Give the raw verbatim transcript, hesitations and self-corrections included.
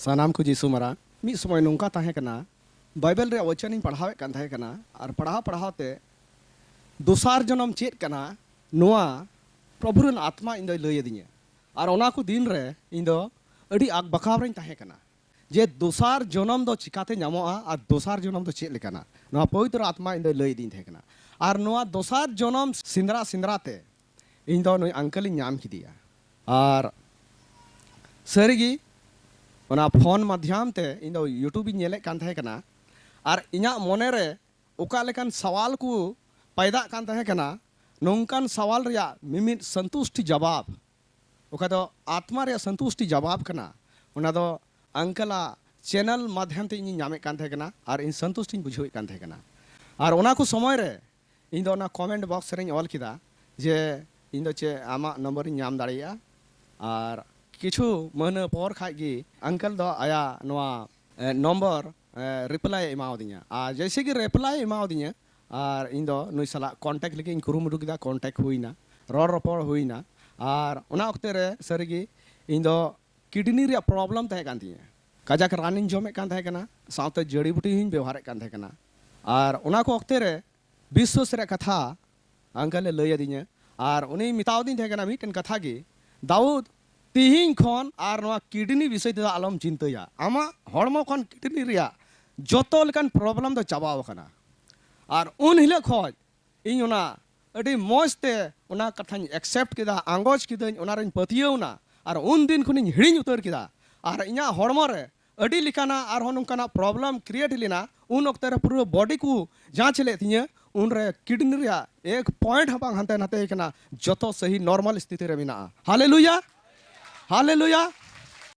ᱥᱟᱱᱟᱢ ᱠᱚ ᱡᱤᱥᱩ ᱢᱟᱨᱟᱝ᱾ ᱢᱤᱫ ᱥᱚᱢᱚᱭ ᱱᱚᱝᱠᱟ ᱛᱟᱦᱮᱸ ᱠᱟᱱᱟ, ᱵᱟᱭᱵᱮᱞ ᱨᱮᱭᱟᱜ ᱣᱚᱪᱚᱱᱤᱧ ᱯᱟᱲᱦᱟᱣᱮᱫ ᱠᱟᱱ ᱛᱟᱦᱮᱸ ᱠᱟᱱᱟ, ᱟᱨ ᱯᱟᱲᱦᱟᱣ ᱯᱟᱲᱦᱟᱣ ᱛᱮ ᱫᱚᱥᱟᱨ ᱡᱚᱱᱚᱢ ᱪᱮᱫ ᱠᱟᱱᱟ, ᱱᱚᱣᱟ ᱯᱨᱚᱵᱷᱩ ᱨᱮᱱ ᱟᱛᱢᱟ ᱤᱧ ᱫᱚᱭ ᱞᱟᱹᱭ ᱟᱹᱫᱤᱧᱟ᱾ ᱟᱨ ᱚᱱᱟ ᱠᱚ ᱫᱤᱱ ᱨᱮ ᱤᱧ ᱫᱚ ᱟᱹᱰᱤ ᱟᱠᱵᱟᱠᱟᱣ ᱨᱮᱧ ᱛᱟᱦᱮᱸ ᱠᱟᱱᱟ ᱡᱮ ᱫᱚᱥᱟᱨ ᱡᱚᱱᱚᱢ ᱫᱚ ᱪᱤᱠᱟᱛᱮ ᱧᱟᱢᱚᱜᱼᱟ ᱟᱨ ᱫᱚᱥᱟᱨ ᱡᱚᱱᱚᱢ ᱫᱚ ᱪᱮᱫ ᱞᱮᱠᱟᱱᱟ᱾ ᱱᱚᱣᱟ ᱯᱚᱵᱤᱛᱨᱚ ᱟᱛᱢᱟ ᱤᱧ ᱫᱚᱭ ᱞᱟᱹᱭ ᱟᱹᱫᱤᱧ ᱛᱟᱦᱮᱸ ᱠᱟᱱᱟ᱾ ᱟᱨ ᱱᱚᱣᱟ ᱫᱚᱥᱟᱨ ᱡᱚᱱᱚᱢ ᱥᱮᱸᱫᱽᱨᱟ ᱥᱮᱸᱫᱽᱨᱟ ᱛᱮ ᱤᱧ ᱫᱚ ᱱᱩᱭ ᱟᱝᱠᱮᱞ ᱤᱧ ᱧᱟᱢ ᱠᱮᱫᱮᱭᱟ᱾ ᱟᱨ ᱥᱟᱹᱨᱤᱜᱮ ᱚᱱᱟ ᱯᱷᱳᱱ ᱢᱟᱫᱽᱫᱷᱚᱢ ᱛᱮ ᱤᱧ ᱫᱚ YouTube ᱤᱧ ᱧᱮᱞᱮᱫ ᱠᱟᱱ ᱛᱟᱦᱮᱸ ᱠᱟᱱᱟ᱾ ᱟᱨ ᱤᱧᱟᱹᱜ ᱢᱚᱱᱮ ᱨᱮ ᱚᱠᱟ ᱞᱮᱠᱟᱱ ᱥᱟᱣᱟᱞ ᱠᱚ ᱯᱟᱭᱫᱟᱜ ᱠᱟᱱ ᱛᱟᱦᱮᱸ ᱠᱟᱱᱟ, ᱱᱚᱝᱠᱟᱱ ᱥᱟᱣᱟᱞ ᱨᱮᱭᱟᱜ ᱢᱤᱢᱤᱫ ᱥᱚᱱᱛᱩᱥᱴᱤ ᱡᱟᱵᱟᱵ, ᱚᱠᱟ ᱫᱚ ᱟᱛᱢᱟ ᱨᱮᱭᱟᱜ ᱥᱚᱱᱛᱩᱥᱴᱤ ᱡᱟᱵᱟᱵ ᱠᱟᱱᱟ, ᱚᱱᱟ ᱫᱚ ᱟᱝᱠᱮᱞᱟᱜ ᱪᱮᱱᱮᱞ ᱢᱟᱫᱽᱫᱷᱚᱢ ᱛᱮ ᱤᱧᱤᱧ ᱧᱟᱢᱮᱫ ᱠᱟᱱ ᱛᱟᱦᱮᱸ ᱠᱟᱱᱟ ᱟᱨ ᱤᱧ ᱥᱚᱱᱛᱩᱥᱴᱤᱧ ᱵᱩᱡᱷᱟᱹᱣᱮᱫ ᱠᱟᱱ ᱛᱟᱦᱮᱸ ᱠᱟᱱᱟ᱾ ᱟᱨ ᱚᱱᱟ ᱠᱚ ᱥᱚᱢᱚᱭ ᱨᱮ ᱤᱧ ᱫᱚ ᱚᱱᱟ ᱠᱚᱢᱮᱱᱴ ᱵᱚᱠᱥ ᱨᱮᱧ ᱚᱞ ᱠᱮᱫᱟ ᱡᱮ ᱤᱧ ᱫᱚ ᱪᱮᱫ ᱟᱢᱟᱜ ᱱᱚᱢᱵᱚᱨᱤᱧ ᱧᱟᱢ ᱫᱟᱲᱮᱭᱟᱜᱼᱟ? ᱟᱨ ᱠᱤᱪᱷᱩ ᱢᱟᱹᱦᱱᱟᱹ ᱯᱚᱨ ᱠᱷᱟᱡ ᱜᱮ ᱟᱝᱠᱮᱞ ᱫᱚ ᱟᱭᱟᱜ ᱱᱚᱣᱟ, ᱮ, ᱱᱚᱢᱵᱚᱨ, ᱮ, ᱨᱤᱯᱞᱟᱭ ᱮ ᱮᱢᱟᱣᱫᱤᱧᱟ᱾ ᱟᱨ ᱡᱮᱭᱥᱮ ᱜᱮ ᱨᱤᱯᱞᱟᱭ ᱮ ᱮᱢᱟᱣᱫᱤᱧᱟ, ᱟᱨ ᱤᱧ ᱫᱚ ᱱᱩᱭ ᱥᱟᱞᱟᱜ ᱠᱚᱱᱴᱮᱠᱴ ᱞᱟᱹᱜᱤᱫ ᱤᱧ ᱠᱩᱨᱩᱢᱩᱴᱩ ᱠᱮᱫᱟ, ᱠᱚᱱᱴᱮᱠᱴ ᱦᱩᱭᱱᱟ, ᱨᱚᱲ ᱨᱚᱯᱚᱲ ᱦᱩᱭᱱᱟ᱾ ᱟᱨ ᱚᱱᱟ ᱚᱠᱛᱮ ᱨᱮ ᱥᱟᱹᱨᱤᱜᱮ ᱤᱧ ᱫᱚ ᱠᱤᱰᱱᱤ ᱨᱮᱭᱟᱜ ᱯᱨᱚᱵᱞᱮᱢ ᱛᱟᱦᱮᱸ ᱠᱟᱱ ᱛᱤᱧᱟᱹ, ᱠᱟᱡᱟᱠ ᱨᱟᱱᱤᱧ ᱡᱚᱢᱮᱫ ᱠᱟᱱ ᱛᱟᱦᱮᱸ ᱠᱟᱱᱟ, ᱥᱟᱶᱛᱮ ᱡᱟᱹᱲᱤ ᱵᱩᱴᱤ ᱦᱚᱸᱧ ᱵᱮᱣᱦᱟᱨᱮᱫ ᱠᱟᱱ ᱛᱟᱦᱮᱸ ᱠᱟᱱᱟ᱾ ᱟᱨ ᱚᱱᱟ ᱠᱚ ᱚᱠᱛᱮ ᱨᱮ ᱵᱤᱥᱣᱟᱥ ᱨᱮᱭᱟᱜ ᱠᱟᱛᱷᱟ ᱟᱝᱠᱮᱞ ᱮ ᱞᱟᱹᱭ ᱟᱹᱫᱤᱧᱟ᱾ ᱟᱨ ᱩᱱᱤᱭ ᱢᱮᱛᱟᱣᱫᱤᱧ ᱛᱟᱦᱮᱸ ᱠᱟᱱᱟ ᱢᱤᱫᱴᱮᱱ ᱠᱟᱛᱷᱟ ᱜᱮ, "ᱫᱟᱣᱩᱫ, ᱛᱤᱦᱤᱧ ᱠᱷᱚᱱ ᱟᱨ ᱱᱚᱣᱟ ᱠᱤᱰᱱᱤ ᱵᱤᱥᱚᱭ ᱛᱮᱫᱚ ᱟᱞᱚᱢ ᱪᱤᱱᱛᱟᱹᱭᱟ᱾ ᱟᱢᱟᱜ ᱦᱚᱲᱢᱚ ᱠᱷᱚᱱ ᱠᱤᱰᱱᱤ ᱨᱮᱭᱟᱜ ᱡᱚᱛᱚ ᱞᱮᱠᱟᱱ ᱯᱨᱚᱵᱞᱮᱢ ᱫᱚ ᱪᱟᱵᱟᱣ ᱟᱠᱟᱱᱟ᱾" ᱟᱨ ᱩᱱ ᱦᱤᱞᱳᱜ ᱠᱷᱚᱱ ᱤᱧ ᱚᱱᱟ ᱟᱹᱰᱤ ᱢᱚᱡᱽ ᱛᱮ ᱚᱱᱟ ᱠᱟᱛᱷᱟᱧ ᱮᱠᱥᱮᱯᱴ ᱠᱮᱫᱟ, ᱟᱸᱜᱚᱪ ᱠᱤᱫᱟᱹᱧ, ᱚᱱᱟ ᱨᱮᱧ ᱯᱟᱹᱛᱭᱟᱹᱣ ᱮᱱᱟ᱾ ᱟᱨ ᱩᱱ ᱫᱤᱱ ᱠᱷᱚᱱᱤᱧ ᱦᱤᱲᱤᱧ ᱩᱛᱟᱹᱨ ᱠᱮᱫᱟ᱾ ᱟᱨ ᱤᱧᱟᱹᱜ ᱦᱚᱲᱢᱚ ᱨᱮ ᱟᱹᱰᱤ ᱞᱮᱠᱟᱱᱟᱜ ᱟᱨᱦᱚᱸ ᱱᱚᱝᱠᱟᱱᱟᱜ ᱯᱨᱚᱵᱞᱮᱢ ᱠᱨᱤᱭᱮᱴ ᱞᱮᱱᱟ᱾ ᱩᱱ ᱚᱠᱛᱮ ᱨᱮ ᱯᱩᱨᱟᱹ ᱵᱚᱰᱤ ᱠᱚ ᱡᱟᱸᱪ ᱞᱮᱫ ᱛᱤᱧᱟᱹ, ᱩᱱᱨᱮ ᱠᱤᱰᱱᱤ ᱨᱮᱭᱟᱜ ᱮᱠ ᱯᱚᱭᱮᱱᱴ ᱦᱚᱸ ᱵᱟᱝ ᱦᱟᱱᱛᱮ ᱱᱟᱛᱮ ᱠᱟᱱᱟ, ᱡᱚᱛᱚ ᱥᱟᱹᱦᱤ ᱱᱚᱨᱢᱟᱞ ᱥᱛᱷᱤᱛᱤ ᱨᱮ ᱢᱮᱱᱟᱜᱼᱟ᱾ ᱦᱟᱞᱮᱞᱩᱭᱟ, ᱦᱟᱞᱮᱞᱩᱭᱟ᱾